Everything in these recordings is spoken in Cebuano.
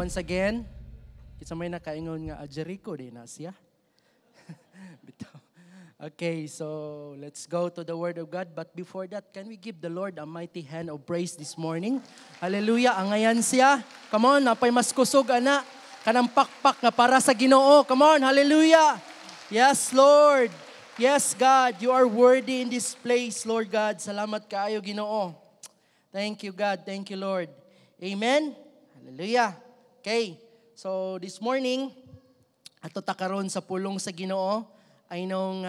Once again. Kinsa may nakaingon nga, "Ah, Jericho di na siya." Bitaw. Okay, so let's go to the Word of God. But before that, can we give the Lord a mighty hand of praise this morning? Hallelujah, angayan siya. Come on, napay mas kusog ana. Kanang pakpak nga para sa Ginoo. Come on, hallelujah. Yes, Lord. Yes, God, you are worthy in this place, Lord God. Salamat kaayo, Ginoo. Thank you, God. Thank you, Lord. Amen. Hallelujah. Okay. So this morning, ato ta karon sa pulong sa Ginoo ay nung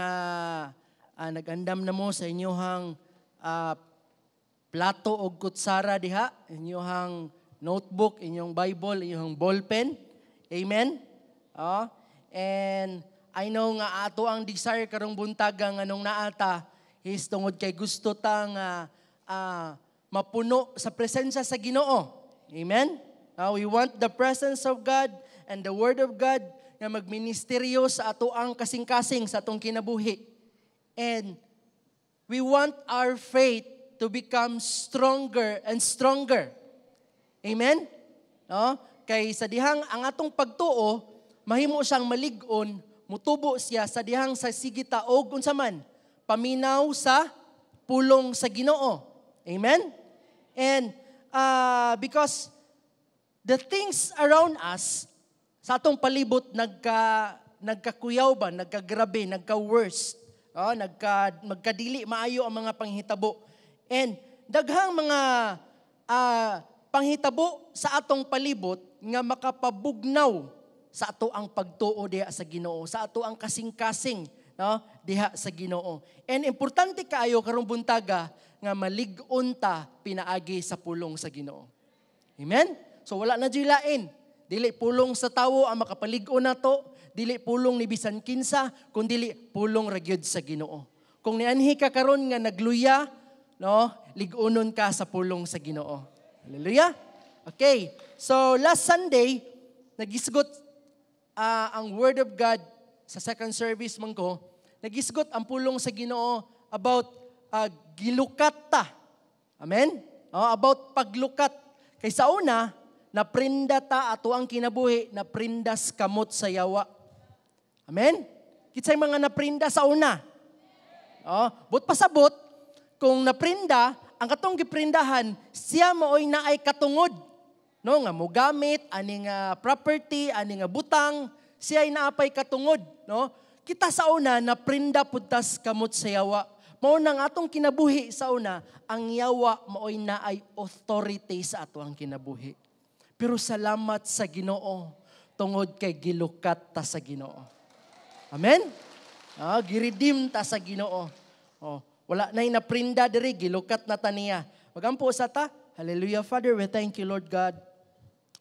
nagandam na mo sa inyohang plato og kutsara diha, inyohang notebook, inyong Bible, inyong ballpen. Amen. Oh, and I know nga ato ang desire karong buntaga nga nung naata is tungod kay gusto ta nga mapuno sa presensya sa Ginoo. Amen. We want the presence of God and the Word of God nga magministeryo sa ato ang kasing-kasing sa atong kinabuhi. And we want our faith to become stronger and stronger. Amen? No? Kay sa dihang ang atong pagtuo, mahimo siyang malig-on, mutubo siya sa dihang sa sige ta og unsa man, paminaw sa pulong sa Ginoo. Amen? And because the things around us sa atong palibot nagkakuyaw ba, nagkagrabe, nagka-worst, oh, magkadili maayo ang mga panghitabo. And daghang mga panghitabo sa atong palibot nga makapabugnaw sa ato ang pagtuo diha sa Ginoo, sa ato ang kasing-kasing, no, diha sa Ginoo. And importante kaayo karong buntaga nga malig-on ta pinaagi sa pulong sa Ginoo. Amen? So wala na juy lain. Dili pulong sa tawo ang makapalig-on nato, dili pulong ni bisan kinsa, kun dili pulong ra gyud sa Ginoo. Kung nianhi ka karon nga nagluya, no, lig-unon ka sa pulong sa Ginoo. Hallelujah. Okay. So last Sunday, nagisgot ang Word of God sa second service man ko, nagisgot ang pulong sa Ginoo about gilukat ta. Amen? Oh, about paglukat. Kay sa una, naprinda ta ato ang kinabuhi, naprindas kamot sa yawa. Amen? Kinsay mga naprinda sa una? Oh, but pasabot, kung naprinda, ang katong giprindahan, siya maoy naay katungod. No, nga mogamit ani nga property, ani nga butang, siya ay naapay katungod, no? Kita sa una naprinda pud tas kamot sa yawa. Mao nang atong kinabuhi sa una, ang yawa maoy naay authority sa ato ang kinabuhi. Pero salamat sa Ginoo tungod kay gilukat ta sa Ginoo. Amen? Ah, giredeem ta sa Ginoo. Oh, wala na naprinda diri, gilukat na ta niya. Magampo sa ta. Hallelujah. Father, we thank you, Lord God.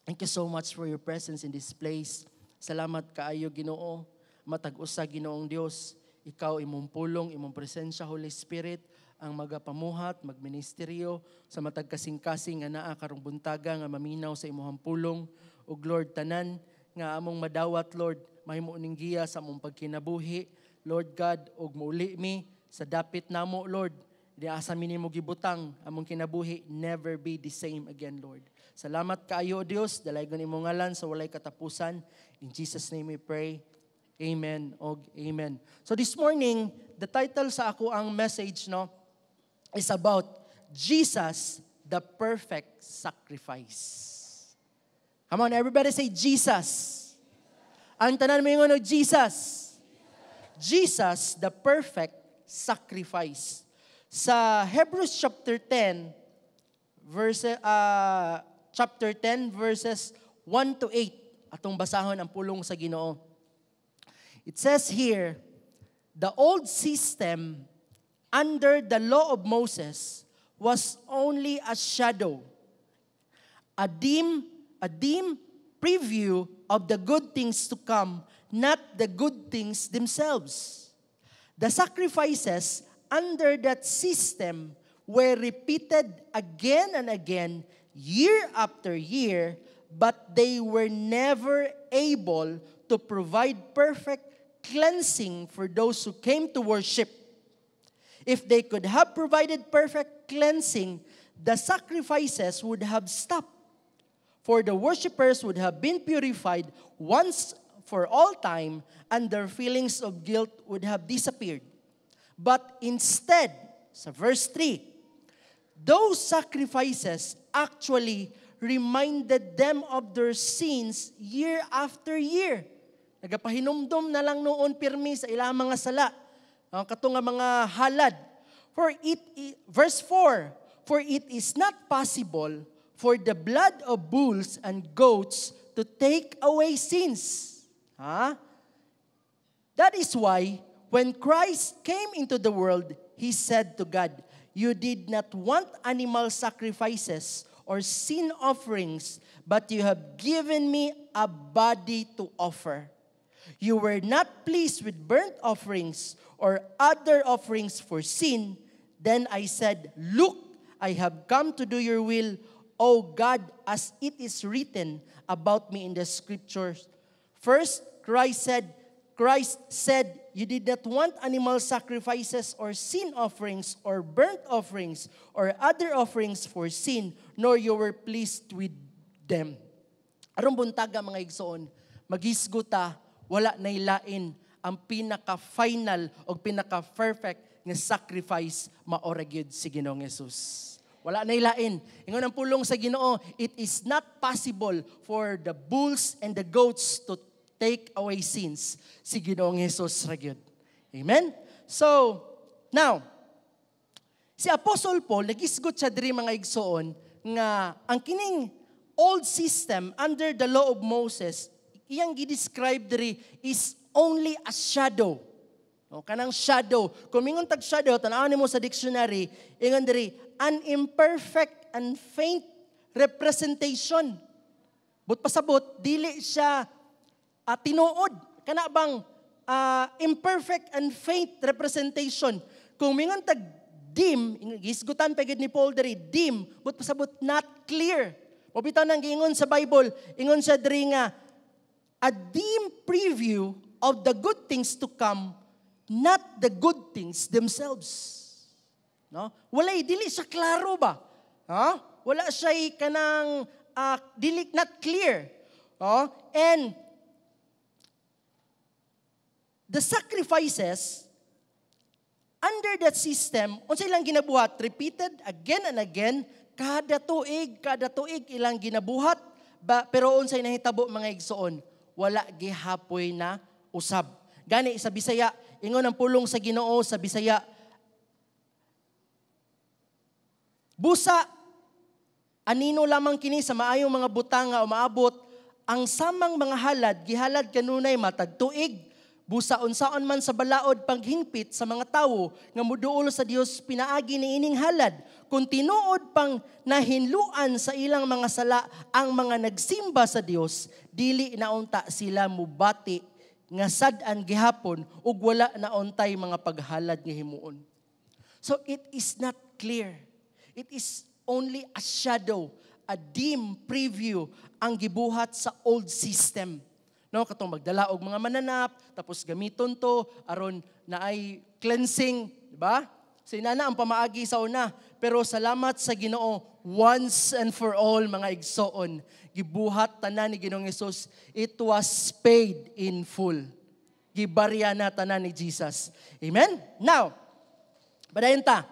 Thank you so much for your presence in this place. Salamat kaayo, Ginoo. Matag usa, Ginoong Dios, ikaw imong pulong, imong presensya, Holy Spirit, ang magapamuhat, magministeryo sa matag kasing-kasing nga naa karong buntaga nga maminaw sa imong pulong. Ug Lord, tanan nga among madawat, Lord, mahimo ning giya sa among pagkinabuhi. Lord God, ug muuli mi sa dapit namo, Lord. Di asa mi nimo gibutang among kinabuhi, never be the same again, Lord. Salamat kaayo, Dios, dalaygon imong ngalan sa walay katapusan. In Jesus' name we pray. Amen og amen. So this morning, the title sa ako ang message, no, is about Jesus, the perfect sacrifice. Come on, everybody say Jesus. Ang tanan mo yung Jesus. Jesus, the perfect sacrifice. Sa Hebrews chapter 10, verse, chapter 10, verses 1 to 8, atong basahon ang pulong sa Ginoo. It says here, "The old system under the law of Moses was only a shadow, a dim preview of the good things to come, not the good things themselves. The sacrifices under that system were repeated again and again, year after year, but they were never able to provide perfect cleansing for those who came to worship. If they could have provided perfect cleansing, the sacrifices would have stopped. For the worshippers would have been purified once for all time, and their feelings of guilt would have disappeared. But instead, sa verse 3, those sacrifices actually reminded them of their sins year after year. Nagapahinumdum na lang noon pirmi sa ilang mga sala. Ang kato nga mga halad. Verse 4, "For it is not possible for the blood of bulls and goats to take away sins." Ha? "That is why when Christ came into the world, he said to God, 'You did not want animal sacrifices or sin offerings, but you have given me a body to offer. You were not pleased with burnt offerings or other offerings for sin. Then I said, 'Look, I have come to do your will, O God, as it is written about me in the scriptures.'" First, Christ said, "You did not want animal sacrifices or sin offerings or burnt offerings or other offerings for sin, nor you were pleased with them." Aron buntaga, mga igsoon, maghisgot ta, wala nay lain ang pinaka-final o pinaka-perfect nga sacrifice, mao ra gyud si Ginoong Jesus. Wala nay lain. Ingon ang pulong sa Ginoo, it is not possible for the bulls and the goats to take away sins. Si Ginoong Jesus ra gyud. Amen? So, now, si Apostle Paul, nagisgot siya diri, mga igsoon, nga ang kining old system under the law of Moses, iyang gi-describe diri is only a shadow. O, kanang shadow. Kung mingon tag shadow, tan-awon nimo sa dictionary, ingon diri, an imperfect and faint representation. But pasabot, dili siya tinuod. Kana bang imperfect and faint representation. Kung mingon tag dim, gisgutan pa gid ni Paul diri, dim, but pasabot not clear. O bitaw nang giingon sa Bible, ingon siya diri nga a dim preview of the good things to come, not the good things themselves. No? Wala, dili siya klaro ba? Ha? Wala siya kanang dili not clear. Oh? And the sacrifices under that system, unsa ilang ginabuhat? Repeated again and again, kada tuig ilang ginabuhat. Ba, pero unsay nahitabo, mga igsoon? Wala gihapoy na usab. Gani sa Bisaya, ingon ang pulong sa Ginoo sa Bisaya, "Busa anino lamang kini sa maayong mga butang nga umaabot. Ang samang mga halad gihalad kanunay matag tuig. Busa unsaon man sa balaod paghingpit sa mga tawo nga muduol sa Dios pinaagi ni ining halad. Kung tinuod pang nahinluan sa ilang mga sala ang mga nagsimba sa Dios, dili na unta sila mubati nga sad-an gihapon ug wala na untay mga paghalad nga himuon." So it is not clear. It is only a shadow, a dim preview ang gibuhat sa old system. No, katong magdala og mga mananap, tapos gamiton to aron naay cleansing, di ba? So inana ang pamaagi sa una. Pero salamat sa Ginoo, once and for all, mga igsoon, gibuhat tanan ni Ginoong Hesus, it was paid in full. Gibarya na tanan ni Jesus. Amen? Now, padayon ta.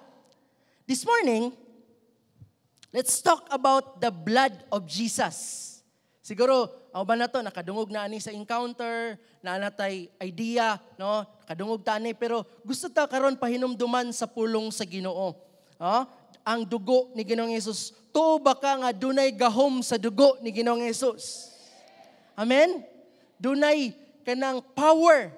This morning, let's talk about the blood of Jesus. Siguro, ang ba na to, nakadungog na ani sa encounter, na natay idea, no? Nakadungog ta ani, pero gusto ta karon pahinumduman sa pulong sa Ginoo. No? Ang dugo ni Ginoong Hesus. Tuo ba ka nga dunay gahom sa dugo ni Ginoong Hesus? Amen? Dunay kanang power.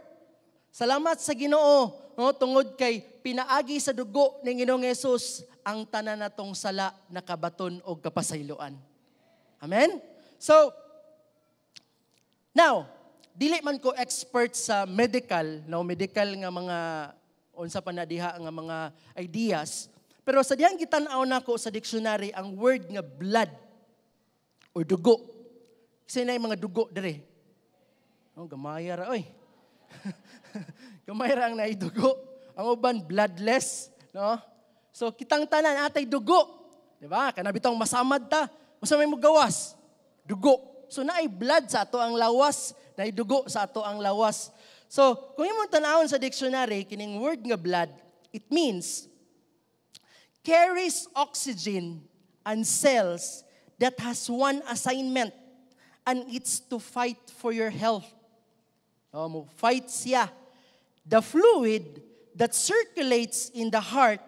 Salamat sa Ginoo, no, tungod kay pinaagi sa dugo ni Ginoong Hesus ang tanan natong sala nakabaton og kapasayloan. Amen? So, now, dili man ko expert sa medical, no, medical nga mga unsa pa na diha nga mga ideas, pero sa dihang gitan-aw nako sa dictionary ang word nga blood or dugo. Kasi na mga dugo dire. Oh, gamaya ra oy. Gamay ra ang naidugo. Ang uban bloodless, no? So kitang tanan atay dugo. Di ba? Kana bitong masamad ta. Unsa may mo gawas? Dugo. So naay blood sa ato ang lawas, naay dugo sa ato ang lawas. So, kung imong tan-awon sa dictionary, kining word nga blood, it means carries oxygen and cells that has one assignment, and it's to fight for your health. Oh, mo fight siya. The fluid that circulates in the heart,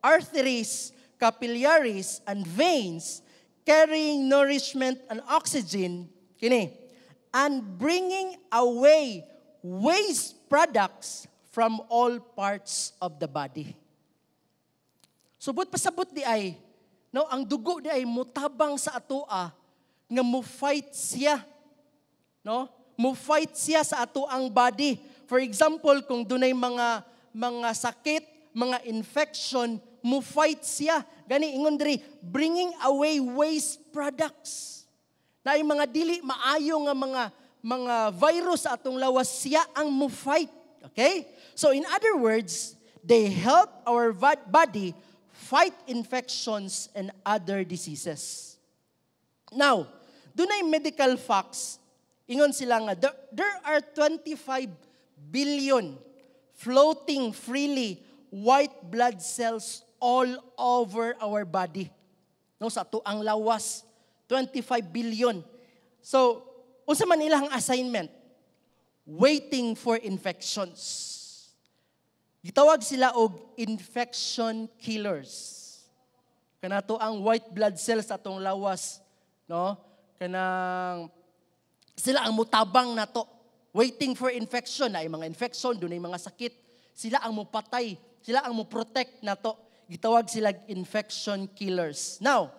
arteries, capillaries, and veins, carrying nourishment and oxygen, kini, and bringing away waste products from all parts of the body. So, buot pasabot di ay, no, ang dugo di ay mutabang sa atoa nga mo fight siya. No? Mo fight siya sa ato ang body. For example, kung dunay mga sakit, mga infection, mo fight siya. Gani ingon diri, bringing away waste products. Na mga dili maayo nga mga virus sa atong lawas, siya ang mo fight. Okay? So in other words, they help our body fight infections and other diseases. Now, dunay medical facts, ingon sila nga, there are 25 billion floating freely white blood cells all over our body. No, sa ato ang lawas, 25 billion. So, unsa man ilang assignment? Waiting for infections. Gitawag sila og infection killers. Kanato ang white blood cells sa atong lawas, no? Kanang sila ang mutabang nato, waiting for infection, na mga infection, dunay mga sakit. Sila ang mupatay, sila ang mo-protect nato. Gitawag sila infection killers. Now,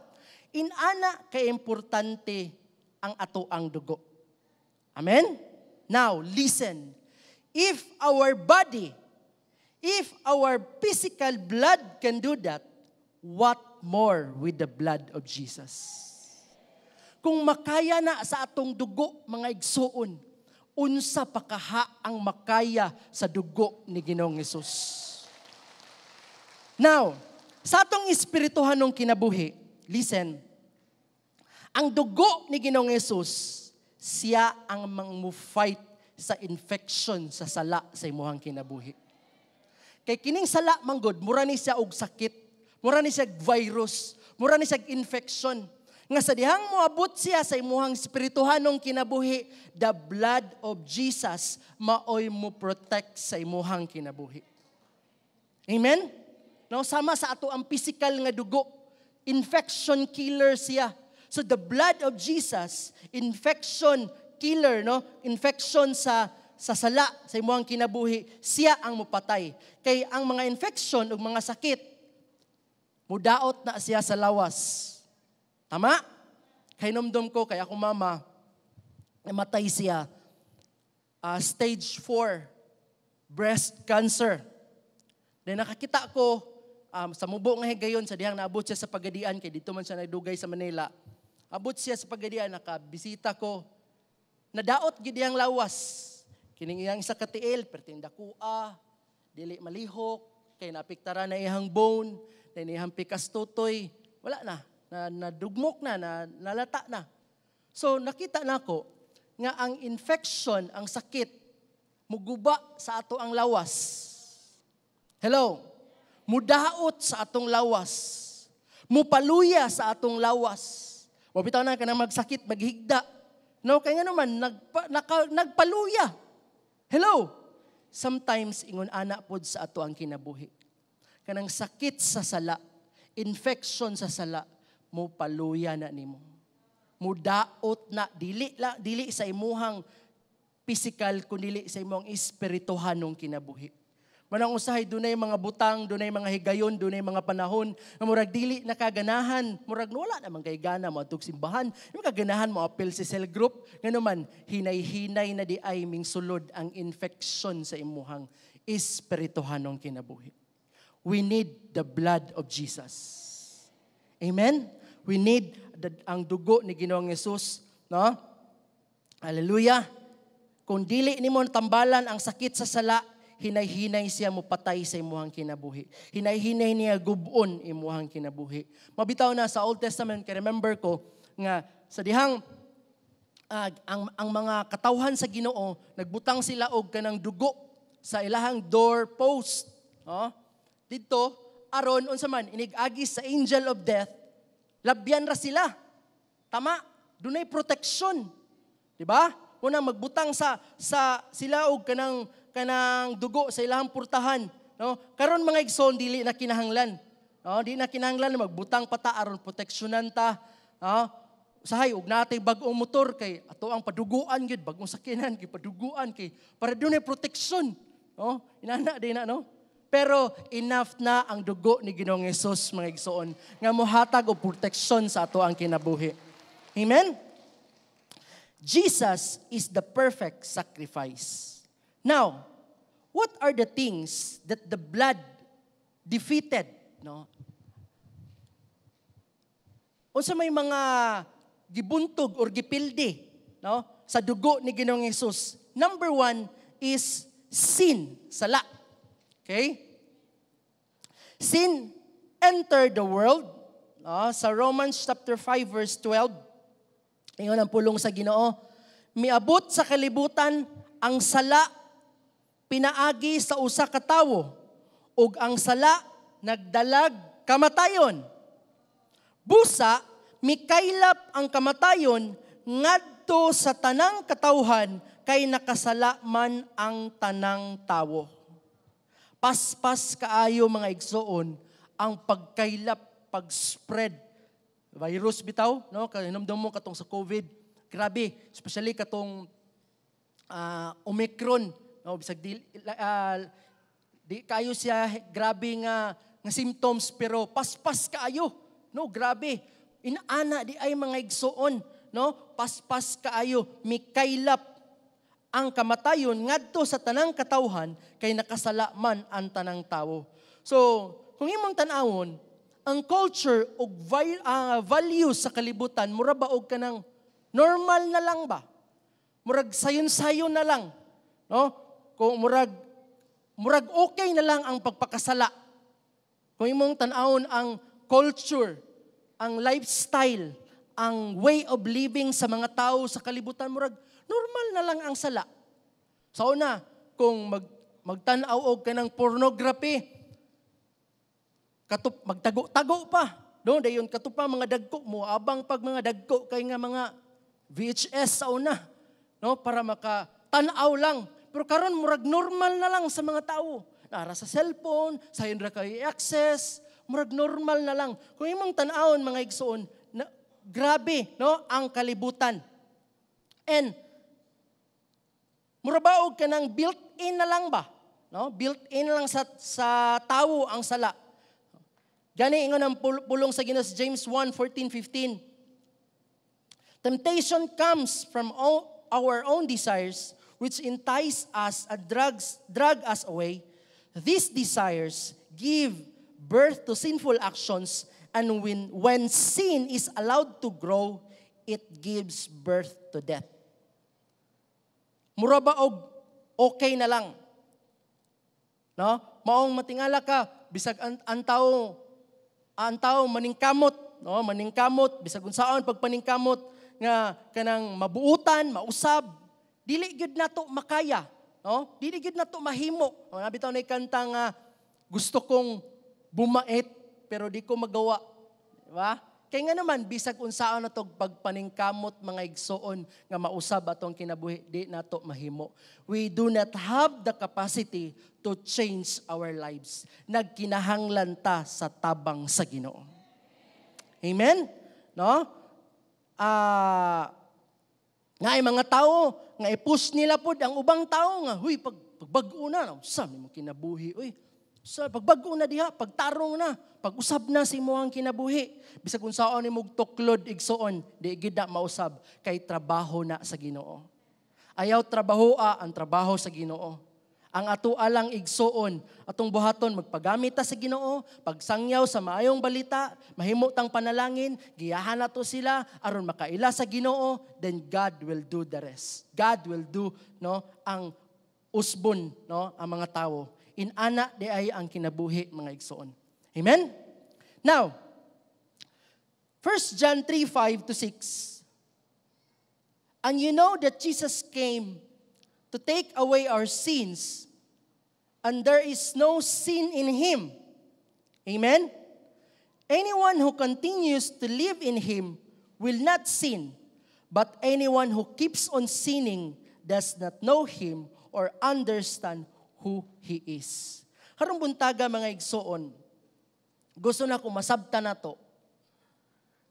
inana ka-importante ang ato ang dugo. Amen? Now, listen. If our body, if our physical blood can do that, what more with the blood of Jesus? Kung makaya na sa atong dugo, mga igsuon, unsa pa kaha ang makaya sa dugo ni Ginoong Hesus? Now, sa atong espirituhanong kinabuhi, listen, ang dugo ni Ginoong Hesus, siya ang mang-fight sa infection sa sala sa imuhang kinabuhi. Kay kining sala manggod, mura ni siya og sakit, mura ni siya virus, mura ni siya infection. Nga sa dihang moabot siya sa imuhang espirituhanong kinabuhi, the blood of Jesus maoy mo protect sa imuhang kinabuhi. Amen? No, sama sa ato ang physical nga dugo, infection killer siya. So the blood of Jesus, infection killer, no? Infection sa sala sa imuhang kinabuhi, siya ang mupatay. Kay ang mga infection ug mga sakit, mudaot na siya sa lawas. Tama? Kay nomdom ko kay akong mama, namatay siya, stage 4 breast cancer. Then nakakita ko sa mubo nga higayon sa dihang naabot siya sa Pagadian, kay dito man siya nagdugay sa Manila. Abot siya sa Pagadian, nakabisita ko. Nadaot gid iyang lawas. Kining iyang isa ka tiil, perting dakua, dili malihok, kay napiktara na iyang bone, na iyang pikas tutoy, wala na, na nadugmok na, na nalata na. So nakita nako nga ang infection, ang sakit, muguba sa ato ang lawas. Hello? Mudaot sa atong lawas. Mupaluya sa atong lawas. Wa bitaw na kanang magsakit, maghigda. No, kay nga naman nagpaluya. Hello? Sometimes ingon ana pod sa ato ang kinabuhi. Kanang sakit sa sala, infection sa sala, mupaluya na nimo. Mudaot na dili la dili sa imuhang physical kundi sa imong espirituhanong kinabuhi. Manang usahay dunay mga butang, dunay mga higayon, dunay mga panahon nga murag dili nakaganahan, murag wala naman kay gana mo adtog simbahan, di kaganahan mo apil si cell group, ngano hinay-hinay na di ay ming sulod ang infection sa imuhang espirituhanong kinabuhi. We need the blood of Jesus. Amen? We need ang dugo ni Ginoong Hesus, no? Hallelujah. Kung dili nimo tambalan ang sakit sa sala, hinay-hinay siya mo patay sa imuhang kinabuhi. Hinay-hinay niya gubon imuhang kinabuhi. Mabitaw na sa Old Testament, kay remember ko nga sa dihang ang mga katawhan sa Ginoo nagbutang sila og kanang dugo sa ilahang door post, no? Didto aron unsa man inig-agi sa angel of death, labyan ra sila. Tama, dunay protection. Di ba? Una magbutang sa sila og kanang dugo sa ilahang purtahan, no? Karon, mga igsoon, dili na kinahanglan. No, di na kinahanglan magbutang pa ta aron proteksyonan ta. No? Usahay og natay bag-ong motor kay ato ang paduguan gyud, bag-ong sakyanan kay paduguan kay para dunay proteksyon. No? Inana di na, no? Pero enough na ang dugo ni Ginoong Hesus, mga igsoon, nga mohatag og proteksyon sa ato ang kinabuhi. Amen? Jesus is the perfect sacrifice. Now, what are the things that the blood defeated? No? Unsa may mga gibuntog or gipildi, no, sa dugo ni Ginoong Hesus? Number one is sin, sala. Okay? Sin entered the world. No, sa Romans chapter 5 verse 12, ingon ang pulong sa Ginoo, "Miabot sa kalibutan ang sala pinaagi sa usa ka tawo, ug ang sala nagdalag kamatayon. Busa mikaylap ang kamatayon ngadto sa tanang katawhan kay nakasala man ang tanang tawo." Paspas kaayo, mga igsoon, ang pagkaylap, pag-spread virus bitaw, no? Kahinumdum mo katong sa COVID. Grabe, especially katong Omicron, no? Bisag di kayo siya grabe nga symptoms pero paspas kaayo, no? Grabe. Inaana di ay, mga igsoon, no? Paspas kaayo, mikaylap ang kamatayon ngadto sa tanang katawhan kay nakasala man ang tanang tawo. So, kung imong tan-awon, ang culture ug values sa kalibutan mura ba og kanang normal na lang ba? Murag sayon-sayon na lang, no? Kung murag okay na lang ang pagpakasala. Kung imong tan-awon ang culture, ang lifestyle, ang way of living sa mga tao sa kalibutan, murag normal na lang ang sala. Sa una, kung magtan-aw og kanang pornography, katup magtago-tago pa. No, dayon kato pa mga dagko mo abang pag mga dagko kay nga mga VHS sa una, no, para maka tan-aw lang. Pero karon murag normal na lang sa mga tao. Nara sa cellphone, sayon ra kay access, murag normal na lang. Kung imong tan-awon, mga igsoon, na, grabe, no, ang kalibutan. And mura ba og kanang built-in na lang ba? No? Built-in lang sa tawo ang sala. Gani ingon ang pulong sa Ginoo sa James 1:14, 15. "Temptation comes from all our own desires, which entice us and drag us away. These desires give birth to sinful actions, and when sin is allowed to grow, it gives birth to death." Mura ba og okay na lang? No? Maong matingala ka, bisag ang tao maningkamot, no? Maningkamot bisag unsaon pagpaningkamot nga kanang mabuutan, mausab, dili gyud nato makaya, no? Dili gyud nato mahimo. Mga bitaw na kanta nga "Gusto kong bumait pero di ko magawa." Di ba? Kaya nga naman, bisag unsaon na to pagpaningkamot, mga igsoon, nga mausab atong kinabuhi, di nato mahimo. We do not have the capacity to change our lives. Nagkinahanglan ta sa tabang sa Ginoo. Amen? No? Nga ay mga tao, nga i-push nila pod ang ubang tao nga, "Huy, pagbag-o na, no, sa mo kinabuhi, uy. Sa pagbag-o na diha, pagtarong na, pag-usab na sa imong kinabuhi." Bisag unsaon nimo tuklod, igsoon, di gid na mausab kay trabaho na sa Ginoo. Ayaw trabahoa ang trabaho sa Ginoo. Ang ato alang, igsoon, atong buhaton magpagamit ta sa Ginoo, pagsangyaw sa maayong balita, mahimo tang panalangin, giyahan nato sila aron makaila sa Ginoo, then God will do the rest. God will do, no, ang usbon, no, ang mga tawo. Inana di ay ang kinabuhi, mga igsoon. Amen? Now, 1 John 3:5 to 6. And you know that Jesus came to take away our sins, and there is no sin in Him. Amen? Anyone who continues to live in Him will not sin, but anyone who keeps on sinning does not know Him or understand who He is. Karong buntaga, mga igsoon, gusto na ko masabta nato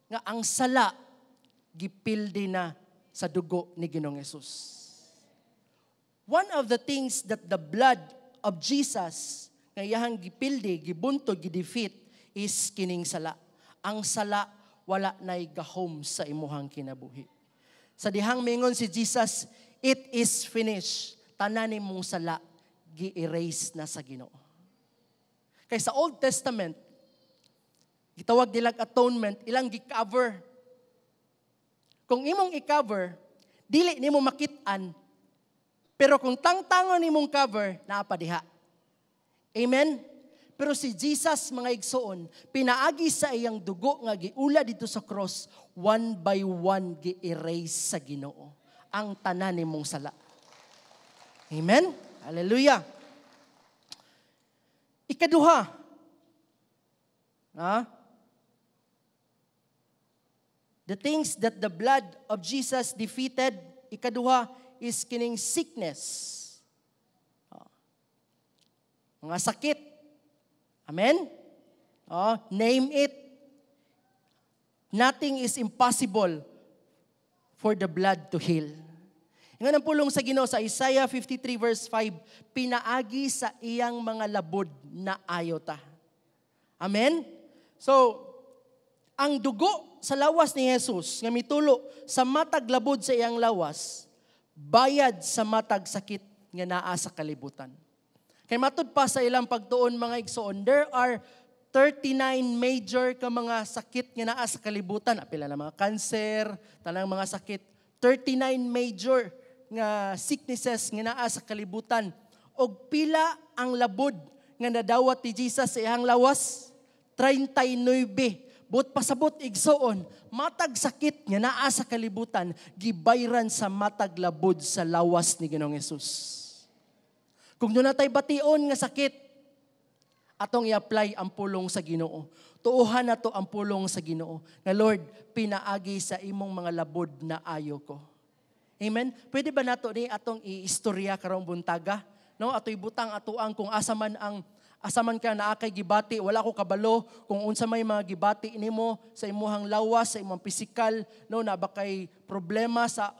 nga ang sala gipildi na sa dugo ni Ginoong Hesus. One of the things that the blood of Jesus nga iyahang gipildi, gibuntog, gidefeat is kining sala. Ang sala wala na'y gahom sa imuhang kinabuhi. Sa dihang mingon si Jesus, "It is finished." Tanan nimong sala gi-erase na sa Ginoo. Kay sa Old Testament, gitawag nilang atonement, ilang gi-cover. Kung imong i-cover, dili nimo makit-an, pero kung tangtangon nimong cover, naa pa diha. Amen? Pero si Jesus, mga igsoon, pinaagi sa iyang dugo nga giula dito sa cross, one by one gi-erase sa Ginoo ang tanan nimong sala. Amen? Hallelujah. Ikaduha. Ha? The things that the blood of Jesus defeated, ikaduha is kining sickness. Mga sakit. Amen? Oh, name it. Nothing is impossible for the blood to heal. Ingon ang pulong sa Ginoo sa Isaiah 53 verse 5, pinaagi sa iyang mga labod na ayo ta. Amen? So, ang dugo sa lawas ni Jesus nga mitulo sa matag labod sa iyang lawas, bayad sa matag sakit nga naa sa kalibutan. Kay matud pa sa ilang pagtuon, mga igsoon, there are 39 major ka mga sakit nga naa sa kalibutan. Apila na mga cancer, tanang mga sakit. 39 major nga sicknesses nga naa sa kalibutan. Og pila ang labod nga nadawat ni Jesus sa iyang lawas? 39. Buot pasabot, igsoon, matag sakit nga naa sa kalibutan, gibayran sa matag labod sa lawas ni Ginoong Hesus. Kung duna tay bation nga sakit, atong i-apply ang pulong sa Ginoo. Tuohan nato ang pulong sa Ginoo. Nga Lord, pinaagi sa imong mga labod na ayo ko. Amen? Pwede ba nato ni atong iistorya karong buntaga? No, ato ibutang atoang kung asa man ka naa kay gibati, wala ko kabalo kung unsa may mga gibati nimo sa imuhang lawas, sa imong pisikal, no, na ba kay problema sa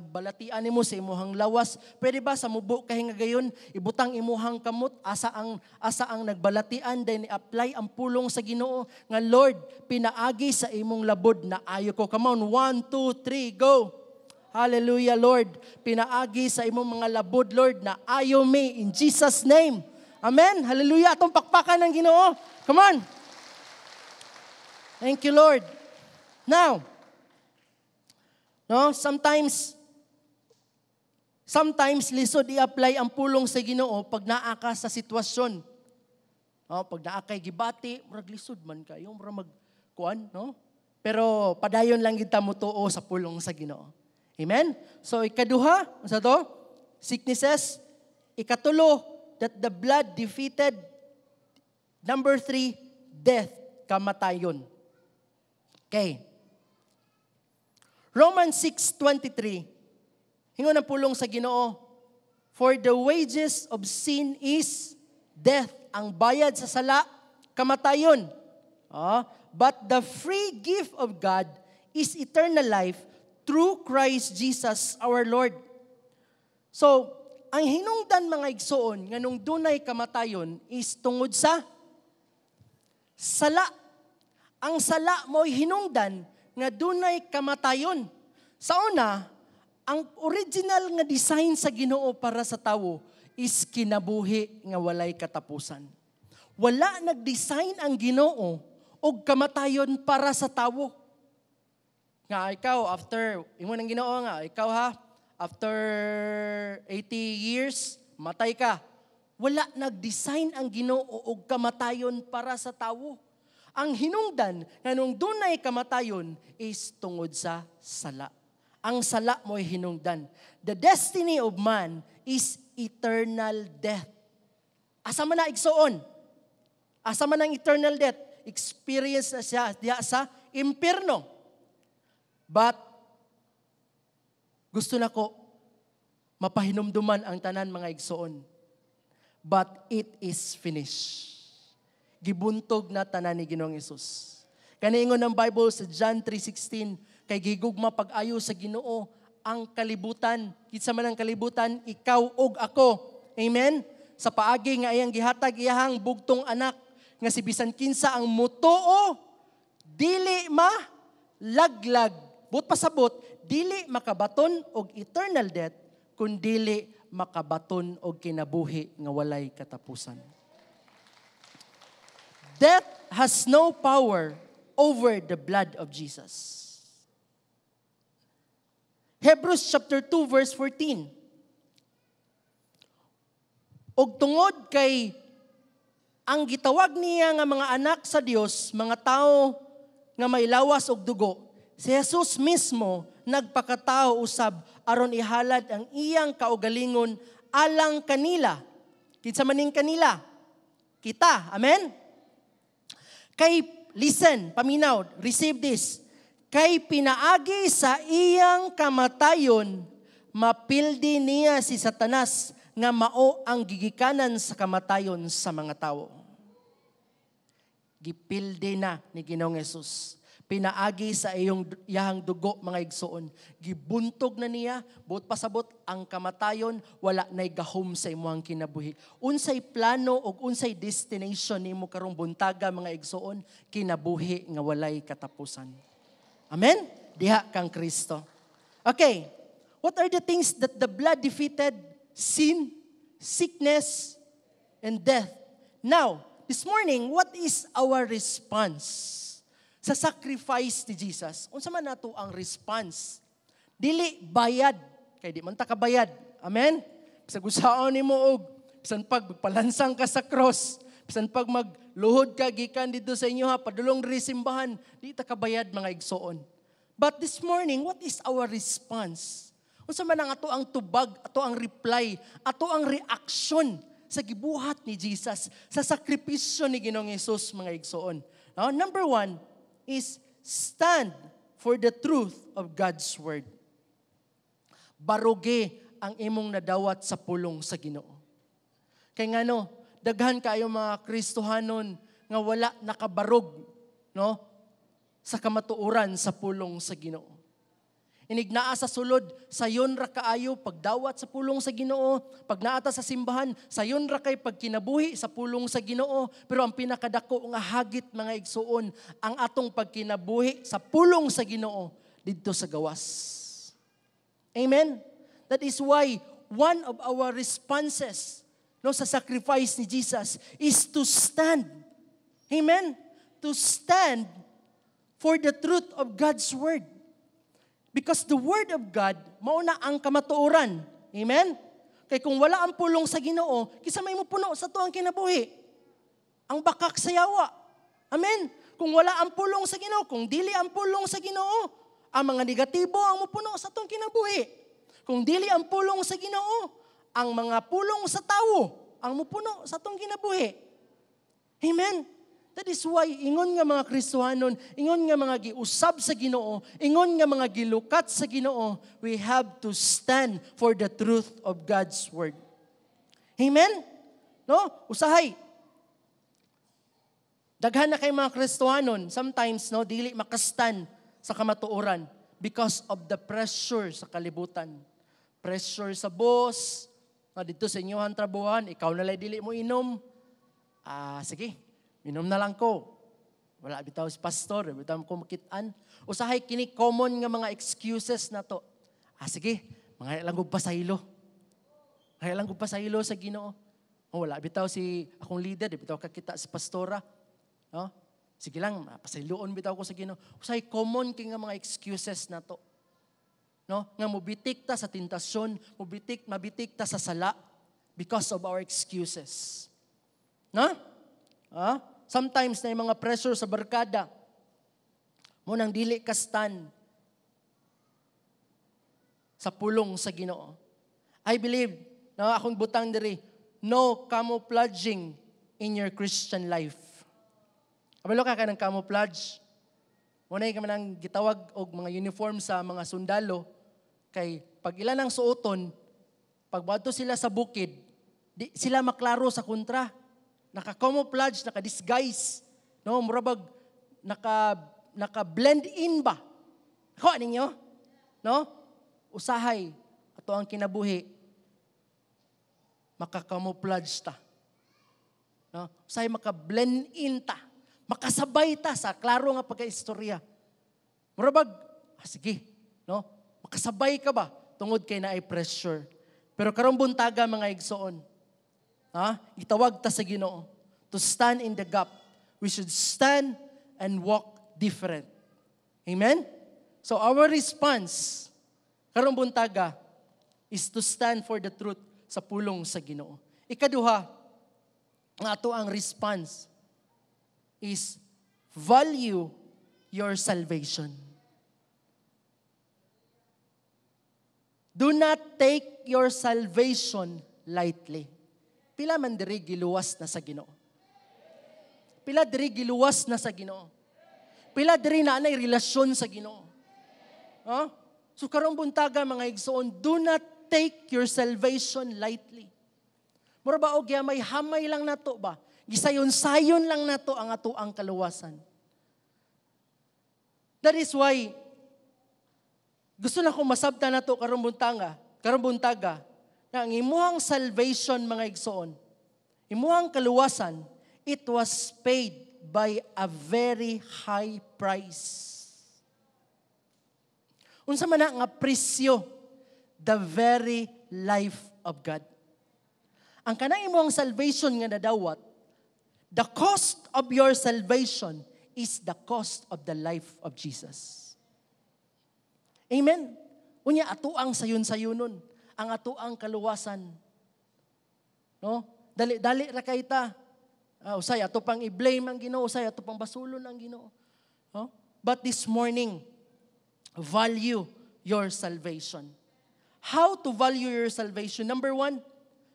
balatian nimo sa imuhang lawas. Pwede ba sa mubo kay nga gayon, ibutang imuhang kamot asa ang nagbalatian, then i-apply ang pulong sa Ginoo nga Lord, pinaagi sa imong labod na ayo ko. Come on, one, two, three, go. Hallelujah, Lord. Pinaagi sa imong mga labod, Lord, na ayo me in Jesus' name. Amen. Hallelujah. Atong pakpakan ng Ginoo. Come on. Thank you, Lord. Now, no, sometimes lisod i-apply ang pulong sa Ginoo pag naa ka sa sitwasyon. No, pag naa kay gibati, murag lisod man kayo, murag mag kuan, no? Pero padayon lang kita motuo sa pulong sa Ginoo. Amen? So ikaduha, sa to? Sicknesses. Ikatulo, that the blood defeated. Number 3, death, kamatayon. Okay. Romans 6:23. Ingon ang pulong sa Ginoo, "For the wages of sin is death." Ang bayad sa sala, kamatayon. But the free gift of God is eternal life through Christ Jesus our Lord. So, ang hinungdan, mga igsoon, nganong dunay kamatayon is tungod sa sala. Ang sala mo'y hinungdan nga dunay kamatayon. Sa una, ang original nga design sa Ginoo para sa tawo is kinabuhi nga walay katapusan. Wala nag-design ang Ginoo og kamatayon para sa tawo. Nga ikaw after ingon ang Ginoo nga ikaw ha, after 80 years matay ka. Wala nag-design ang Ginoo og kamatayon para sa tawo. Ang hinungdan nganong dunay kamatayon is tungod sa sala. Ang sala mo'y hinungdan. The destiny of man is eternal death. Asa man na, igsuon? Asa man ang eternal death? Experience na siya diha sa impierno. But gusto nako mapahinumduman ang tanan, mga igsoon. But it is finished. Gibuntog na tanan ni Ginoong Hesus. Kaniingon ng Bible sa John 3:16, kay gigugma pag-ayo sa Ginoo ang kalibutan. Kinsa man ang kalibutan? Ikaw ug ako. Amen? Sa paagi nga iyang gihatag iyahang bugtong anak nga si bisan kinsa ang mutuo dili ma laglag. Buot pasabot, dili makabaton og eternal death kun dili makabaton og kinabuhi nga walay katapusan. Death has no power over the blood of Jesus. Hebrews chapter 2 verse 14. Og tungod kay ang gitawag niya nga mga anak sa Dios, mga tao nga may lawas og dugo, si Jesus mismo nagpakatao usab aron ihalad ang iyang kaugalingon alang kanila. Kinsa maning kanila? Kita. Amen? Kay, listen, paminaw, receive this. Kay pinaagi sa iyang kamatayon, mapildi niya si Satanas nga mao ang gigikanan sa kamatayon sa mga tawo. Gipildi na ni Ginoong Hesus. Pinaagi sa iyong iyahang dugo, mga igsoon. Gibuntog na niya, buot pasabot, ang kamatayon wala nay gahom sa imong kinabuhi. Unsay plano og unsay destination nimo karong buntaga, mga igsoon? Kinabuhi nga walay katapusan. Amen? Diha kang Kristo. Okay. What are the things that the blood defeated? Sin, sickness, and death. Now, this morning, what is our response sa sacrifice ni Jesus? Unsa man nato ang response? Dili bayad kay di man ta kabayad. Amen? Bisag usaon nimo og bisan pag palansang ka sa cross, bisan pag magluhod ka gikan didto sa inyo ha padulong diri simbahan, di ta kabayad, mga igsoon. But this morning, what is our response? Unsa man ang ato ang tubag, ato ang reply, ato ang reaction sa gibuhat ni Jesus, sa sakripisyo ni Ginoong Hesus, mga igsoon? Now, number one is stand for the truth of God's word. Barugi ang imong nadawat sa pulong sa Ginoo. Kay ngano, daghan kaayo mga Kristohanon nga wala nakabarog, no, sa kamatuoran sa pulong sa Ginoo. Inig naa sa sulod, sayon ra kaayo pagdawat sa pulong sa Ginoo, pag naa ta sa simbahan, sayon ra kay pagkinabuhi sa pulong sa Ginoo, pero ang pinakadako nga hagit, mga igsuon, ang atong pagkinabuhi sa pulong sa Ginoo didto sa gawas. Amen. That is why one of our responses, no, sa sacrifice ni Jesus is to stand. Amen. To stand for the truth of God's word. Because the word of God, mao na ang kamatuoran. Amen? Kay kung wala ang pulong sa Ginoo, kinsa may mopuno sa atuang kinabuhi? Ang bakak sa yawa. Amen? Kung wala ang pulong sa Ginoo, kung dili ang pulong sa Ginoo, ang mga negatibo ang mopuno sa atong kinabuhi. Kung dili ang pulong sa Ginoo, ang mga pulong sa tawo ang mopuno sa atong kinabuhi. Amen? That is why ingon nga mga Kristohanon, ingon nga mga giusab sa Ginoo, ingon nga mga gilukat sa Ginoo, we have to stand for the truth of God's word. Amen? No? Usahay, daghan na kay mga Kristohanon, sometimes, no, dili makastand sa kamatuoran because of the pressure sa kalibutan. Pressure sa boss, nga didto sa inyong trabuhan, ikaw na lang dili mo inom. Ah, sige, inom na lang ko. Wala bitaw si pastor, bitaw ko makitaan. Usahay kini common nga mga excuses na to. Ah, sige, mga lang og pasaylo. Mga lang og pasaylo sa Ginoo. Oh, wala bitaw si akong leader, di bitaw kakita si pastora. No? Sige lang, pasayloon bitaw ko sa Ginoo. Usahay common kay nga mga excuses na to. No? Nga mobitik ta sa tentasyon, mabitik ta sa sala because of our excuses. No? Ah? Sometimes na yung mga pressure sa barkada, mao nang dili ka stand. Sa pulong sa Ginoo. I believe, na akong butang diri, no camouflaging in your Christian life. Kabalo ka kanang camouflage? Muna ka man gitawag og mga uniform sa mga sundalo kay pag ila nang suoton, pag moadto sila sa bukid, di sila maklaro sa kontra. Naka-camouflage, naka-disguise. No, murabag naka blend in ba? Ako ninyo? No? Usahay ato ang kinabuhi maka-camouflage ta. No? Usahay maka-blend in ta. Makasabay ta sa klaro nga pagka-istorya. Murabag, ah, sige, no? Makasabay ka ba tungod kay naay pressure. Pero karong buntaga, mga igsoon, ha? Gitawag ta sa Ginoo to stand in the gap. We should stand and walk different. Amen? So our response karong buntaga is to stand for the truth sa pulong sa Ginoo. Ikaduha, nga ato ang response is value your salvation. Do not take your salvation lightly. Pila man diri giluwas na sa Ginoo? Pila diri giluwas na sa Ginoo? Pila diri na anay relasyon sa Ginoo? Huh? So karong buntaga, mga igsoon, do not take your salvation lightly. Mura ba og may hamay lang nato ba? Gisayon-sayon lang nato ang ato ang kaluwasan. That is why gusto na kong masabta nato karong buntaga, na ang imuhang salvation, mga igsoon, imuhang kaluwasan, it was paid by a very high price. Unsa man na nga presyo? The very life of God. Ang kanang imong salvation nga nadawat, the cost of your salvation is the cost of the life of Jesus. Amen? Unya atuang sayon-sayunon, ang atuang kaluwasan. No? Dali-dali ra kay ta. Usay ato pang i-blame ang Ginoo, usay ato pang basulon ang Ginoo. No? But this morning, value your salvation. How to value your salvation? Number one,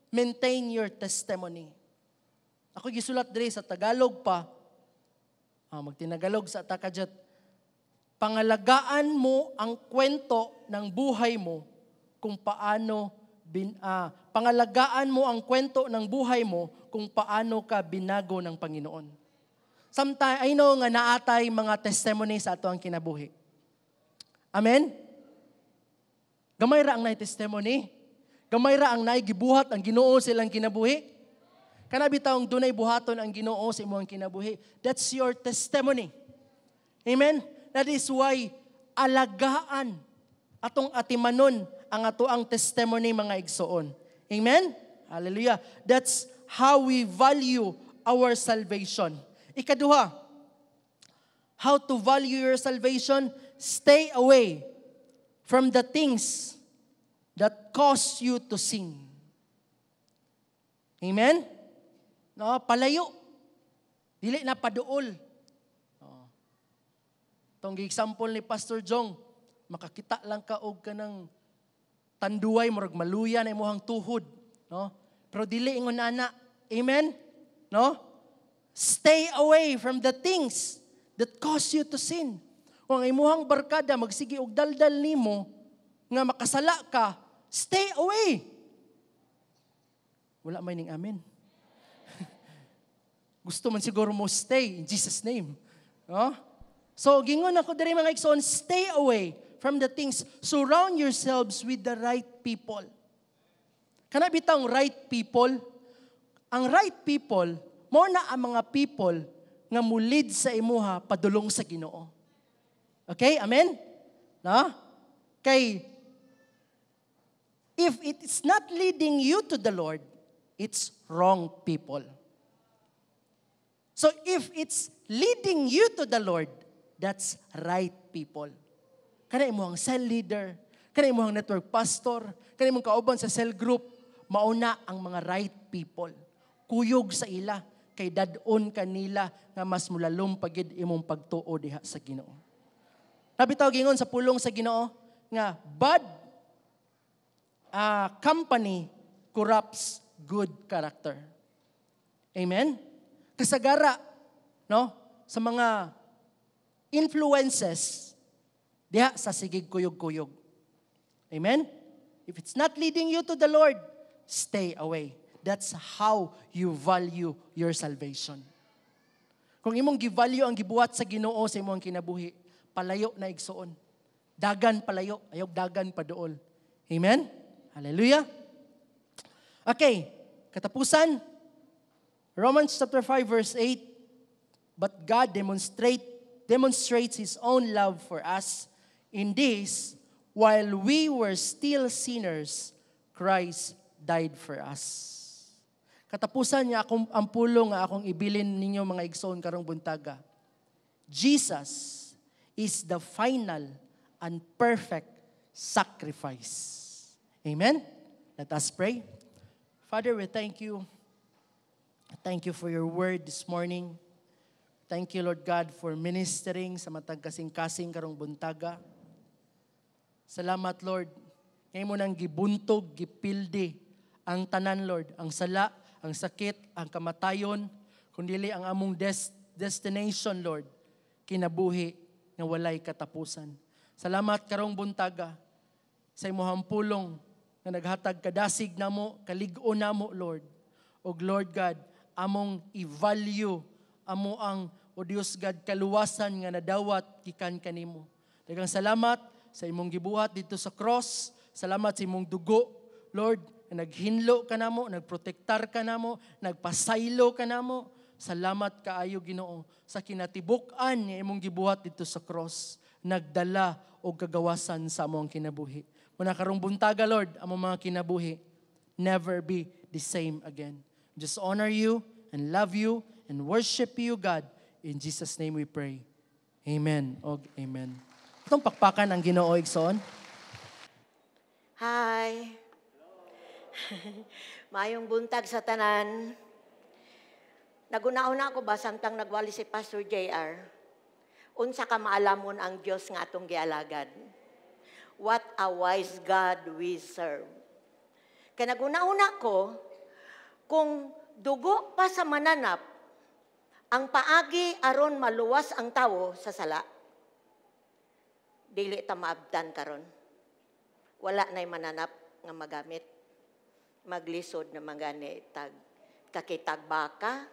maintain your testimony. Ako gisulat diri sa Tagalog pa. Magtinagalog sa takajat. Pangalagaan mo ang kwento ng buhay mo kung paano bin, pangalagaan mo ang kwento ng buhay mo kung paano ka binago ng Panginoon. Sometimes, I know nga naatay mga testimony sa ato ang kinabuhi. Amen? Gamay ra ang naay testimony. Gamay ra ang naay gibuhat ang Ginoo sa ilang kinabuhi. Kana bitawng dunay buhaton ang Ginoo sa imong kinabuhi. That's your testimony. Amen? That is why alagaan atong atimanon ang ato ang testimony, mga igsoon. Amen? Hallelujah. That's how we value our salvation. Ikaduha, how to value your salvation? Stay away from the things that cause you to sin. Amen? No, palayo. Dili na paduol. No. Tong example ni Pastor Jong, makakita lang ka og kanang tanduay, murag maluya na imong tuhod, no? Pero dili ingon ana. Amen? No? Stay away from the things that cause you to sin. Kung ang imuhang barkada magsige og daldal nimo nga makasala ka, stay away. Wala may ning amen. Gusto man siguro mo stay in Jesus' name. No? So, gingon ako diri, mga igsoon, stay away from the things. Surround yourselves with the right people. Kana bitang right people? Ang right people, mo na ang mga people nga mulid sa imuha padulong sa Ginoo. Okay? Amen? No? Kay if it's not leading you to the Lord, it's wrong people. So if it's leading you to the Lord, that's right people. Kana imong cell leader, kana imong network pastor, kana imong kauban sa cell group, mauna ang mga right people. Kuyog sa ila kay dad-on kanila nga mas mulalom pagid imong pagtuo diha sa Ginoo. Nabitaw gingon sa pulong sa Ginoo nga bad Company corrupts good character. Amen? Kasagara, no? Sa mga influences diha sa sigig kuyog-kuyog. Amen? If it's not leading you to the Lord, stay away. That's how you value your salvation. Kung imong gi-value ang gibuhat sa Ginoo sa imong kinabuhi, palayo na, igsuon. Dagan palayo, ayaw dagan paduol. Amen? Hallelujah. Okay, katapusan. Romans chapter 5 verse 8. "But God demonstrates His own love for us in this: while we were still sinners, Christ died for us." Katapusan niya akong ang pulong nga akong ibilin ninyo, mga igsoon, karong buntaga. Jesus is the final and perfect sacrifice. Amen? Let us pray. Father, we thank you. Thank you for your word this morning. Thank you, Lord God, for ministering sa matag kasing-kasing karong buntaga. Salamat, Lord. Nga imo nang gibuntog, gipildi ang tanan, Lord. Ang sala, ang sakit, ang kamatayon, kundili ang among destination, Lord, kinabuhi nga walay katapusan. Salamat karong buntaga sa imong pulong nga naghatag kadasig namo, kalig-on namo, Lord. Og Lord God, among i-value amo ang, O Dios God, kaluwasan nga nadawat gikan kanimo. Daghang salamat sa imong gibuhat didto sa cross. Salamat sa imong dugo, Lord, nga naghinlo ka namo, nagprotektar ka namo, nagpasaylo ka namo. Salamat kaayo, Ginoo, sa kinatibuk-an nga imong gibuhat didto sa cross. Nagdala og kagawasan sa among kinabuhi. Muna karong buntaga, Lord, among mga kinabuhi never be the same again. Just honor you and love you and worship you, God. In Jesus' name we pray. Amen. Og amen. Atong pakpakan ang Ginoo, igsoon. Hi. Maayong buntag sa tanan. Naghuna-huna ko ba samtang nagwali si Pastor JR? Unsa ka maalamon ang Dios nga atong gialagad. What a wise God we serve. Kaya naghuna-huna ko, kung dugo pa sa mananap ang paagi aron maluwas ang tawo sa sala, dili ta maabtan karon. Wala na'y mananap nga magamit. Maglisod na magani tag kakitag baka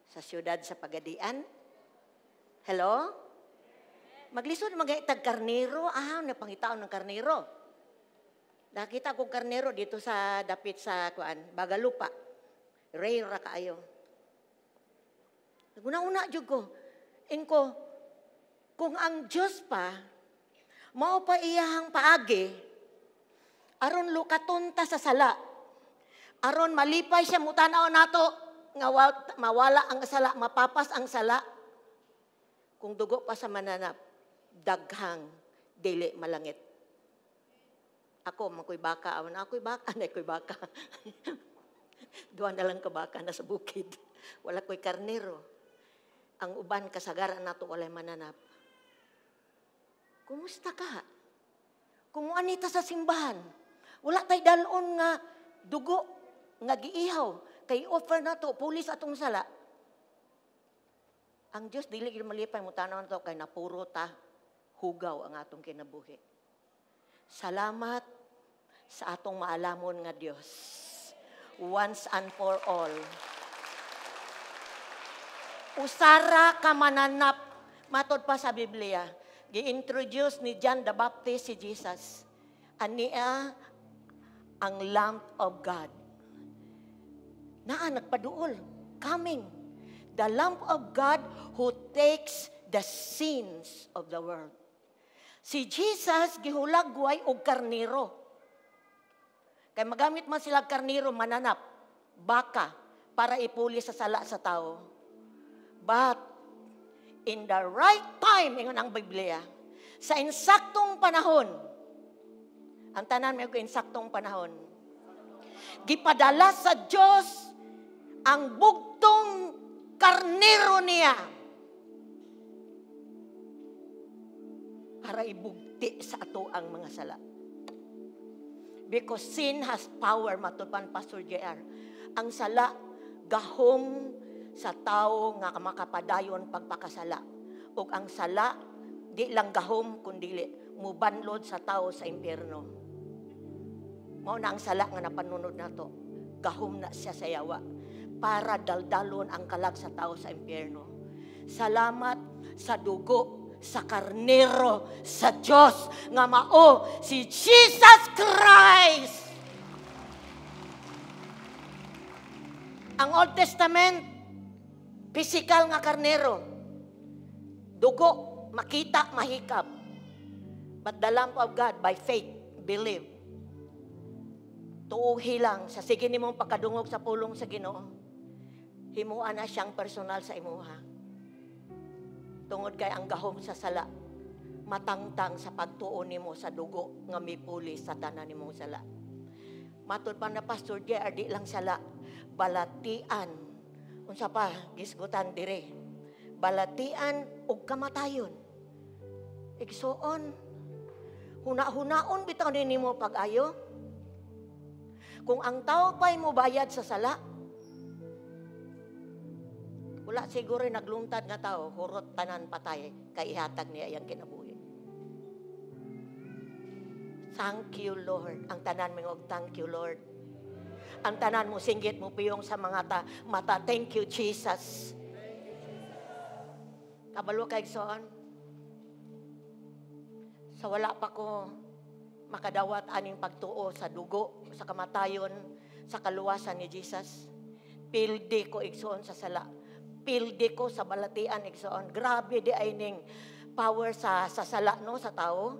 sa siyudad sa Pagadian. Hello? Maglisod mga tag karnero. Ah, napangitaon ng karnero. Nakita ko karnero dito sa dapit sa kuan, Bagalupa. Rare ra kaayo. Una-una jud ko. Ingko, kung ang Diyos pa, mao pa iyahang paagi, aron lukaton ta sa sala, aron malipay siya mutanaw nato, nga mawala ang sala, mapapas ang sala. Kung dugo pa sa mananap, daghang dili malangit. Ako, makoy baka, awan ako'y baka, anay ko'y baka. Duha na lang ka baka na sa bukid. Wala ko'y karnero. Ang uban kasagaran nato walay mananap. Kumusta ka? Kung anita sa simbahan, wala tay dalon nga dugo nga giihaw kay offer nato pulis atong sala. Ang Dios dili gyud malipay mo tanaw nato kay napuro ta hugaw ang atong kinabuhi. Salamat sa atong maalamon nga Dios. Once and for all. Usara ka mananap, matod pa sa Biblia. Gi-introduce ni John the Baptist si Jesus. Ania ang Lamb of God. Naa nagpaduol, coming. The Lamb of God who takes the sins of the world. Si Jesus gihulagway og karnero. Kay magamit man sila karnero mananap, baka, para ipuli sa sala sa tao. But in the right time, ingon ang Biblia, sa insaktong panahon, ang tanan may insaktong panahon, gipadala sa Diyos ang bugtong karnero niya para ibugti sa ato ang mga sala. Because sin has power, matud pa ni Pastor JR. Ang sala, gahom sa tao nga makapadayon pagpakasala. Ug ang sala, di lang gahom, kundi mubanlod sa tao sa impyerno. Mao na ang sala nga napanunod nato. Gahom na siya sa yawa para daldalon ang kalag sa tao sa impyerno. Salamat sa dugo sa karnero sa Diyos nga mao si Jesus Christ. Ang Old Testament, physical nga karnero. Dugo, makita, mahikab. But the Lamb of God, by faith, believe. Tuuhi lang, sa sige nimong pagkadungog sa pulong sa Ginoo, himuan na siyang personal sa imuha. Tungod kay ang gahom sa sala, matangtang sa pagtuo nimo sa dugo nga mipuli sa tanan nimong sala. Matud pa na Pastor JR, di lang sala, balatian. Unsa pa, gisgutan dire. Balatian ug kamatayon. Igsuon, huna-hunaon bitaw ni nimo pag-ayo. Kung ang tao pa'y mobayad sa sala, wala siguro nagluntad nga tao, hurot tanan patay, kay ihatag niya iyang kinabuhi. Thank you, Lord. Ang tanan mo, thank you, Lord. Ang tanan mo, singgit mo piyong sa mga mata, thank you, Jesus. Kabalo kay igsoon. Sa wala pa ko makadawat aning pagtuo sa dugo, sa kamatayon, sa kaluwasan ni Jesus. Pildi ko, igsoon, sa sala. Pildi ko sa balatian, igsoon. Grabe di ay ning power sa sala, no, sa tao.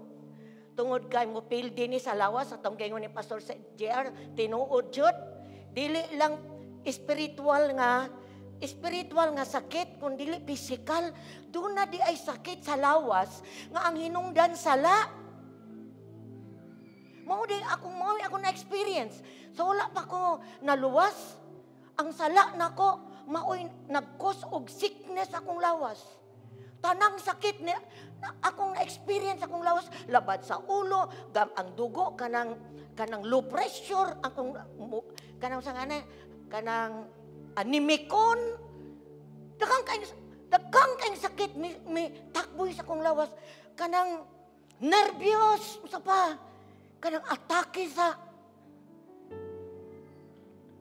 Tungod kay mo pildi ni sa lawas, sa tong gayon ni Pastor JR, tinuod jud. Dili lang spiritual nga sakit, kun dili physical. Doon na di ay sakit sa lawas nga ang hinungdan sala. Mao di ako na experience. So wala pa ko naluwas. Ang sala nako maoy nag-cause og sickness akong lawas. Tanang sakit ni na, akong na-experience akong lawas, labad sa ulo, gam ang dugo kanang low pressure, akong kanang sa ngana, kanang anemicon. Daghang kay sakit mi takboy sa akong lawas, kanang nervyos, usa pa, kanang atake sa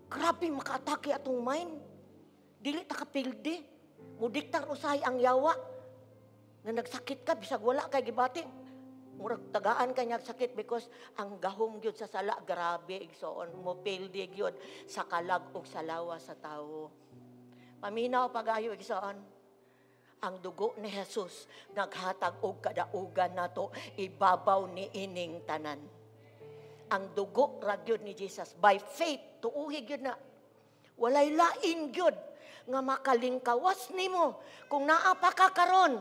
grabe makaatake atong mind. Dili ta kapildi. Mudiktar usahay ang yawa. Nga nagsakit ka, bisag wala kay gibati. Murag tagaan ka niya sakit because ang gahom gyud sa sala, grabe, igsoon. Mupildi gyud sa kalag ug sa lawas sa tawo. Paminaw pagayo, igsoon. Ang dugo ni Jesus naghatag og kadaugan nato ibabaw ni ining tanan. Ang dugo ra gyud ni Jesus by faith, tuuhi gyud na. Walay lain gyud nga makalingkawas nimo kung naa pa ka karon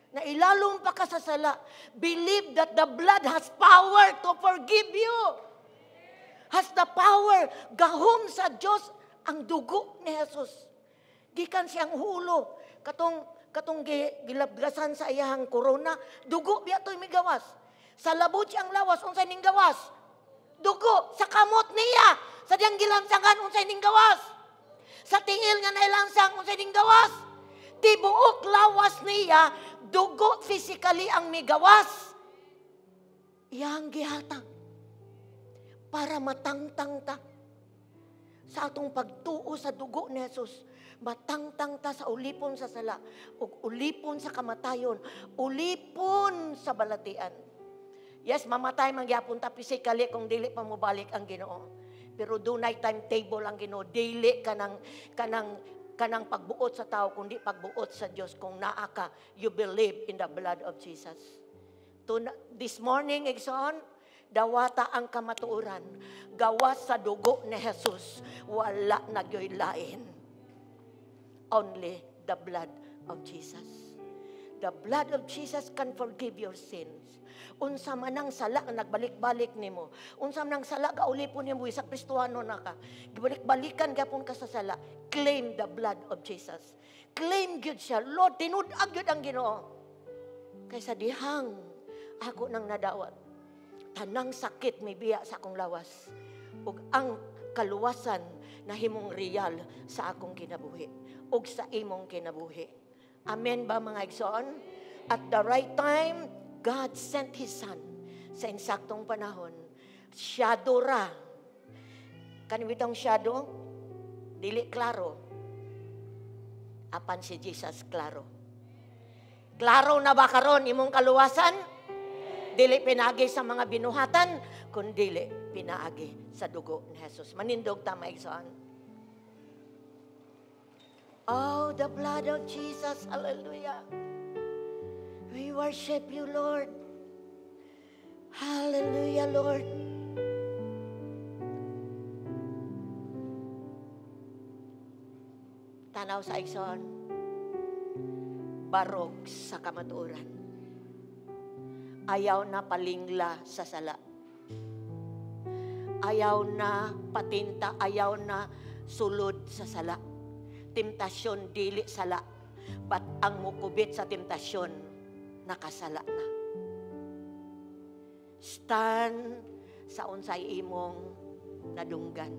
na ilalom pa ka sa sala. Believe that the blood has power to forgive you. Has the power. Gahom sa Diyos ang dugo ni Jesus. Gikan siyang hulo. Katong gilabgasan sa iyahang corona, dugo biya to'y migawas. Sa labot siyang lawas, unsay ning gawas? Dugo. Sa kamot niya, sa diyang gilansangan, unsay ning gawas? Sa tingil nga nailansang, unsay ning gawas? Tibuok lawas niya, dugo physically ang migawas. Iyang gihatag para matangtang ta sa atong pagtuo sa dugo ni Jesus. Matangtang ta sa ulipon sa sala, ug ulipon sa kamatayon, ulipon sa balatian. Yes, mamatay man gyapon ta physically kung dili pa mobalik ang Ginoo. Pero dunay timetable ang Ginoo, dili kanang pagbuot sa tao kundi pagbuot sa Dios. Kung naa ka, you believe in the blood of Jesus. To, this morning, igsoon, dawata ang kamatuoran. Gawas sa dugo ni Jesus, wala na gyoy lain. Only the blood of Jesus. The blood of Jesus can forgive your sins. Unsa man ang sala nga nagbalik-balik nimo. Unsa man ang sala ga ulipon nimo sa Kristohano na ka. Gibalik-balikan gyapon ka sa sala. Claim the blood of Jesus. Claim gyud siya. Lord, tinud-ag gyud ang Ginoo. Kaysa dihang ako nang nadawat. Tanang sakit may biya sa akong lawas. Ug ang kaluwasan nahimong real sa akong kinabuhi ug sa imong kinabuhi. Amen ba, mga igsoon? At the right time, God sent His Son sa insaktong panahon. Shadow ra. Kani bitong shadow, dili klaro. Apan si Jesus klaro. Klaro na ba karon imong kaluwasan? Dili pinagi sa mga binuhatan, kundili pinaagi sa dugo ni Jesus. Manindog ta, mga igsoon. Oh, the blood of Jesus. Hallelujah. We worship you, Lord. Hallelujah, Lord. Tanaw sa igsoon, barog sa kamatuoran. Ayaw na palingla sa sala. Ayaw na patinta, ayaw na sulod sa sala. Temptasyon dili sala. But ang mukubit sa temptasyon, nakasala na. Stand sa unsay imong nadunggan.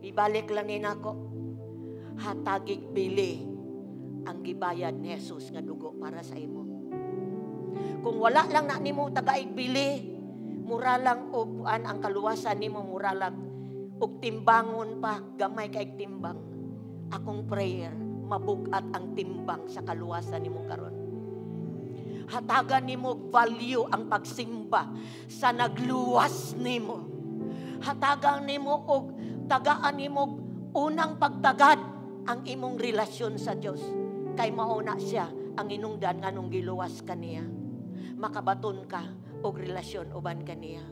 Ibalik lang ni nako. Hatagig bili ang gibayad ni Jesus nga dugo para sa imo. Kung wala lang na nimo tagaig bili, mura lang og kuan ang kaluwasan nimo, mura lang og timbangon pa, gamay kay timbang. Akong prayer, mabugat ang timbang sa kaluwasan nimo karon. Hatagan nimo value ang pagsimba sa nagluwas nimo. Hatagan nimo og tagaan nimo unang pagtagad ang imong relasyon sa Dios. Kay mauna siya ang inungdan nganong giluwas kaniya. Makabaton ka og relasyon uban kaniya.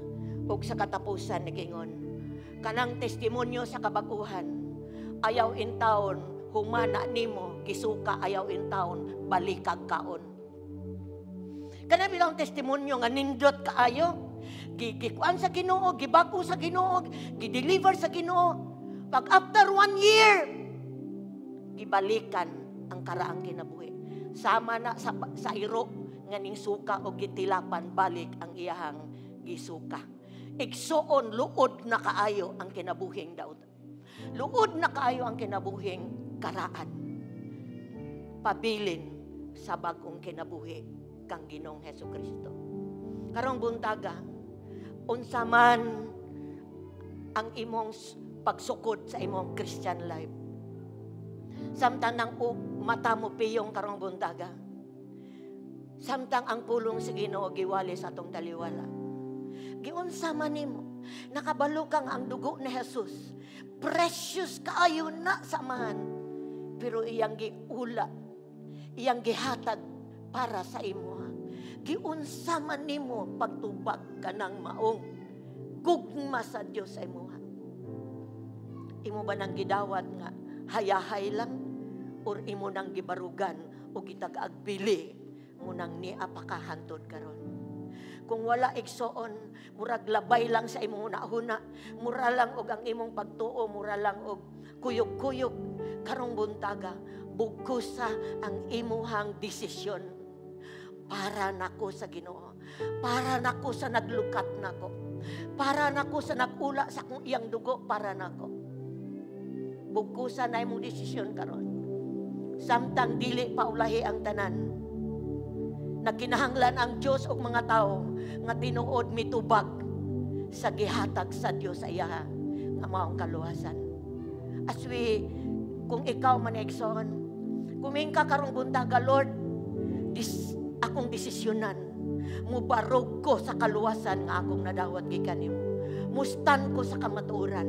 Og sa katapusan nigingon, kanang testimonyo sa kabag-uhan, ayaw in taon humana nimo gisuka, ayaw in taon balikag kaon. Kana bilang testimonyo nga nindot kaayo, gikuan sa Ginoo, gibag-o sa Ginoo, gideliver sa Ginoo. Pag after 1 year, gibalikan ang karaang kinabuhi. Sama na sa iro nga ning suka o gitilapan, balik ang iyahang gisuka. Igsuon, luod na kaayo ang kinabuhing daot. Luod na kaayo ang kinabuhing karaan. Pabilin sa bagong kinabuhi kang Ginoong Hesukristo. Karong buntaga, unsa man ang imong pagsukod sa imong Christian life. Samtang nang mata mo piyong karong buntaga, samtang ang pulong sa Ginoo giwali sa atong taliwala, giunsa man nimo, nakabalo kang ang dugo ni Jesus, precious kaayo na sa amahan, pero iyang giula, iyang gihatag para sa imo. Giunsa man nimo pagtubag kanang maong gugma sa Dios sa imo. Imo ba nang gidawat nga hayahay lang, or imo nang gibarugan o gitag-agbili mo nang niapakahantod karon? Kung wala igsoon, murag labay lang sa imong hunahuna, mura lang og ang imong pagtuo, mura lang og kuyog-kuyog. Karong buntaga, bugkosa ang imuhang desisyon. Para nako sa Ginoo, para nako sa naglukat nako, para nako sa nagula sa akong iyang dugo, para nako. Bugkosa na imong desisyon karon. Samtang dili pa ulahi ang tanan, nagkinahanglan ang Dios og mga tawo nga tinuod mitubag sa gihatag sa Dios sa iyaha nga maong kaluwasan. As we, kung ikaw man igsoon, kumingka karong buntaga, Lord, this akong desisyonan, mubarog ko sa kaluwasan nga akong nadawat gikan nimo. Mustan ko sa kamatuoran.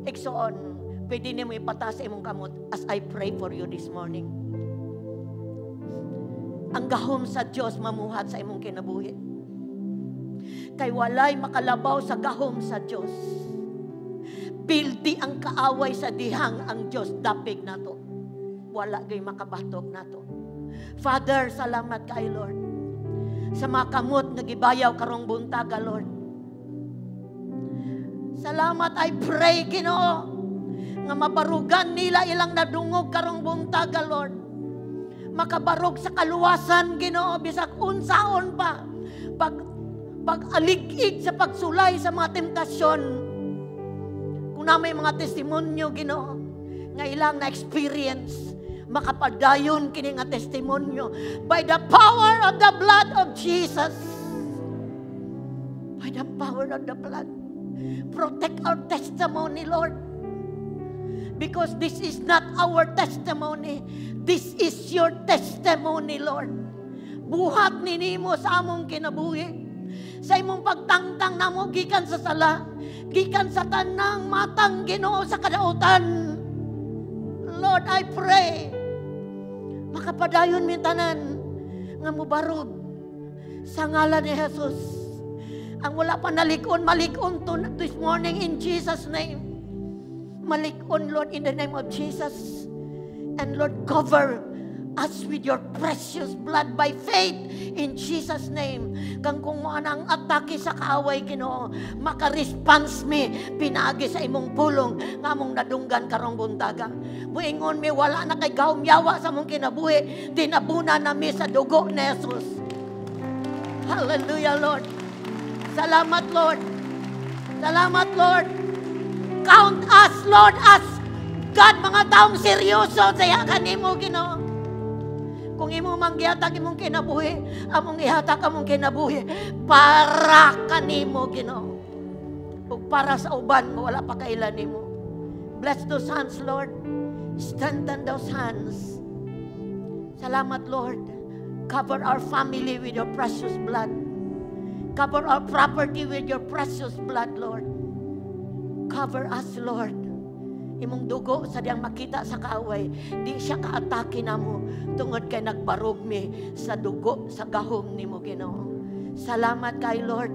Igsoon, pwede nimo ipatas sa imong kamot as I pray for you this morning. Ang gahom sa Dios mamuhat sa imong kinabuhi. Kay walay makalabaw sa gahom sa Dios. Pildi ang kaaway sa dihang ang Dios dapig nato. Wala gay makabatok nato. Father, salamat kay Lord. Sa mga kamot nga gibayaw karong buntaga, Lord. Salamat, I pray, Ginoo, nga mabarugan nila ilang nadungog karong buntaga, Lord. Makabarog sa kaluwasan, Ginoo, bisag unsaon pa. Pag-alig-ig sa pagsulay sa mga temptasyon. Kung naa may mga testimonyo, Ginoo, nga ilang na-experience, makapadayon kini nga testimonyo by the power of the blood of Jesus. By the power of the blood. Protect our testimony, Lord. Because this is not our testimony. This is your testimony, Lord. Buhat ni nimo sa among kinabuhi. Sa imong pagtangtang namo gikan sa sala, gikan sa tanang matang, Ginoo, sa kadautan. Lord, I pray, makapadayon mi tanan nga mubarog sa ngalan ni Jesus. Ang wala pa nalig-on, malig-on to this morning in Jesus' name. Malig-on, Lord, in the name of Jesus. And Lord, cover us with your precious blood by faith in Jesus' name. Kang kung mo ang atake sa kaaway, Ginoo, maka-response mi pinaagi sa imong pulong nga among nadunggan karong buntaga. Muingon mi, wala na kay gahom yawa sa among kinabuhi, tinabuna na mi sa dugo ni Jesus. Hallelujah, Lord. Salamat, Lord. Salamat, Lord. Count us, Lord, as God, mga taong seryoso sa kanimo, Ginoo. Kung imo mang gihatag imong kinabuhi, among ihatag among kinabuhi para kanimo, Ginoo. Ug para sa uban mo wala pa kaila nimo. Bless those hands, Lord. Strengthen those hands. Salamat, Lord. Cover our family with your precious blood. Cover our property with your precious blood, Lord. Cover us, Lord. Imong dugo sa diyang makita sa kaaway, di siya kaatake namo tungod kay nagbarog mi sa dugo sa gahom nimo, Ginoo. Salamat kay Lord.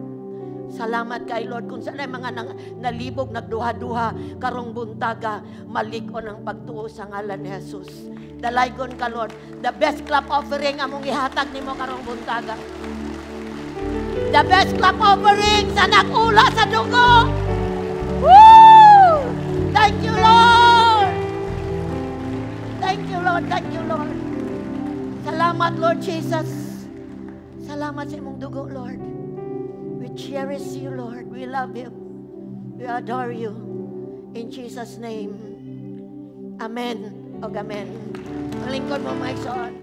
Salamat kay Lord kung saan ay mga nalibog nagduha-duha karong buntaga, malig-on ang pagtuo sa ngalan ni Jesus. Dalaygon ka, Lord. The best clap offering among ihatag nimo karong buntaga. The best clap offering sa nag-ula sa dugo. Woo! Thank you, Lord. Thank you, Lord. Thank you, Lord. Salamat, Lord Jesus. Salamat sa imong dugo, Lord. We cherish you, Lord. We love you. We adore you. In Jesus' name. Amen. O amen. Ang lingkod mo, my son.